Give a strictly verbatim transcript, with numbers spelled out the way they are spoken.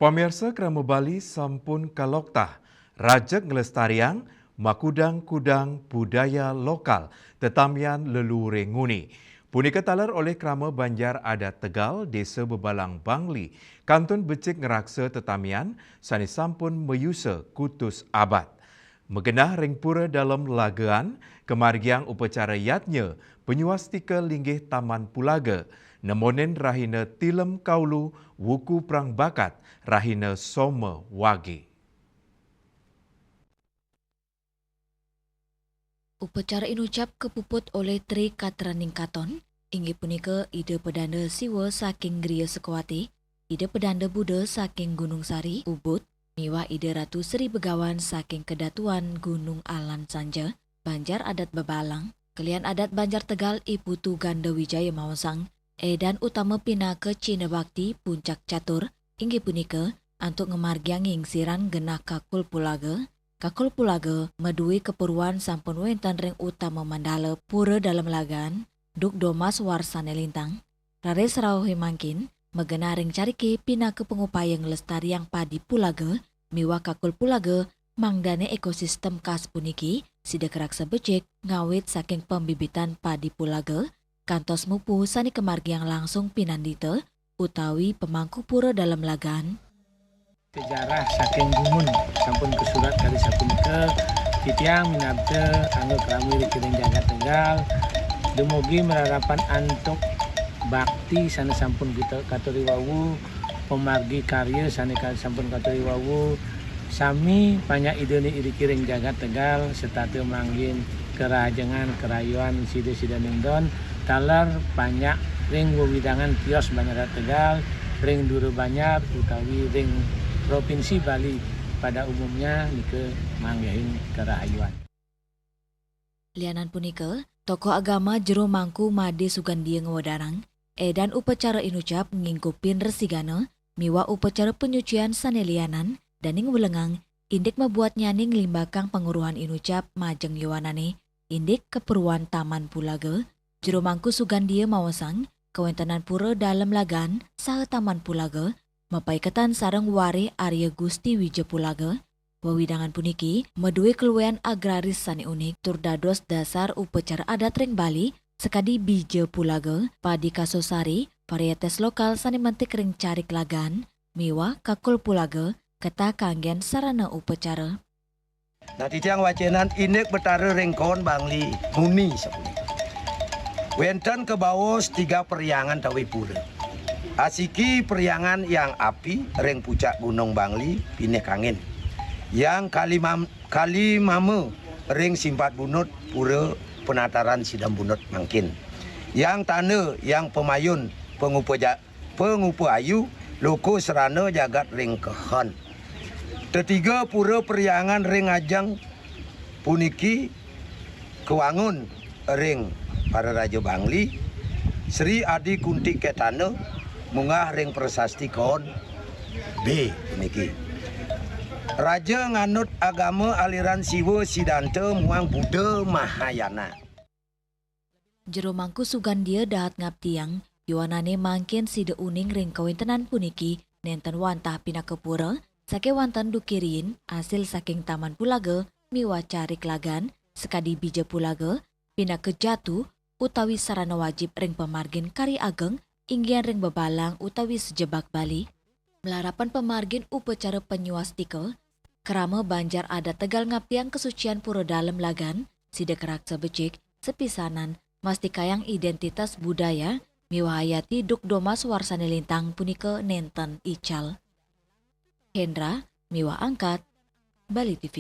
Pamirsa, krama Bali sampun kaloktah, rajeg nglestariang makudang-kudang budaya lokal tetamian leluhure nguni. Punika taler olih krama Banjar Adat Tegal, Desa Bebalang Bangli, kantun becik ngraksa tetamian sane sampun mayusa kutus abad. Magenah ring Pura Dalem Lagaan, kamargiang upacara yadnya panyuastika linggih Taman Pulaga, nemonin rahina Tilem Kaulu, wuku prang bakat, rahina Soma Wage. Upacara inucap kapuput olih Tri Katraning Katon, inggih punika Ida Pedanda Siwa saking Griya Sukawati, Ida Pedanda Buddha saking Gunung Sari, Ubud, miwah Ida Ratu Sri Begawan saking Kedatuan Gunung Alan Sanja, Banjar Adat Bebalang, kelian adat Banjar Tegal I Putu Ganda Wijaya maosang, edan utama pinaka Cina Bakti Puncak Catur, inggih punika antuk ngamargiang ngingsiran genah kakul pulaga. Kakul pulaga madue kapuruan sampun wenten ring utama mandala Pura Dalem Lagaan, Duk Domas Warsane Lintang. Raris rauhe mangkin, magenah ring carike pinaka pangupaya nglestariang padi pulaga miwah kakul pulaga, mangdane ekosistem khas puniki sida karaksa becik ngawit saking pambibitan padi pulaga kantos mupu sane kamargiang langsung pinandita utawi pamangku Pura Dalem Lagaan. Sejarah saking dumun sampun kasurat kadi sapunika, titiang minabda angga krami ring jagat Tegal, dumugi mararapan antuk bakti sane sampun kita katuri wau, pamargi karya sane ka-, sampun katuri wau, sami panjak Ida ni iriki ring jagat Tegal, setata manggihin karahajengan karayuan sida-sida ningdon, taler panjak ring wewidangan tios Banjar Tegal, ring Dura Banjar utawi ring Provinsi Bali pada umumnya nika manggihin karahayuan. Lianan punika, tokoh agama Jero Mangku Made Sugandia ngwedarang, edan upacara inucap ngingkupin resigana miwah upacara panyucian sane lianan, daning welengang indik mabuatnyaning nglimbakang panguruhan inucap majeng yowanane indik kapuruan Taman Pulaga. Jero Mangku Sugandia maosang, kawentenan Pura Dalem Lagaan saha Taman Pulaga mapaiketan sareng warih Arya Gusti Wija Pulaga. Wewidangan puniki madue kaluehan agraris sane unik tur dados dasar upacara adat ring Bali, sakadi Bija Pulaga, Padi Kasosari, varietes lokal sane mentik ring carik Lagaan, miwah Kakul Pulaga, ketah kanggen sarana upacara. Nah, titiang wacenan indik Betara ring kaon Bangli, nguni sapunika. Wenten kabaos tiga perhyangan tawi pura. Asiki perhyangan Hyang Api ring pucak Gunung Bangli, pinih kangin. Hyang Kalimam-, Kalimama ring Simpat Bunut, pura penataran Sidam Bunut mangkin. Hyang Tanda, Hyang Pamayun, pangupa ja-, pangupa ayu, loka srana jagat ring Kehon. Tetiga pura perhyangan ring ajeng puniki kawangun ring para raja Bangli, Sri Adi Kunti Ketana, munggah ring prasasti kaon B puniki. Raja nganut agama aliran Siwa Siddhanta muang Buddha Mahayana. Jero Mangku Sugandia dahat ngaptiang, yowanane mangkin sida uning ring kawentenan puniki nenten wantah pinaka pura, sakewanten duke riin, asil saking Taman Pulaga miwah carik Lagaan, sakadi Bija Pulaga, pinaka jatu utawi sarana wajib ring pamargin karya ageng, inggihan ring bebalang utawi sejebak Bali. Malarapan pamargin upacara panyuastika, krama Banjar Adat Tegal ngaptiang kasucian Pura Dalem Lagaan, sida karaksa becik, sapisanan, mastikayang identitas budaya, miwah hayati duk domas warsane lintang punika nenten ical. Hendra, miwah Angkat, Bali T V.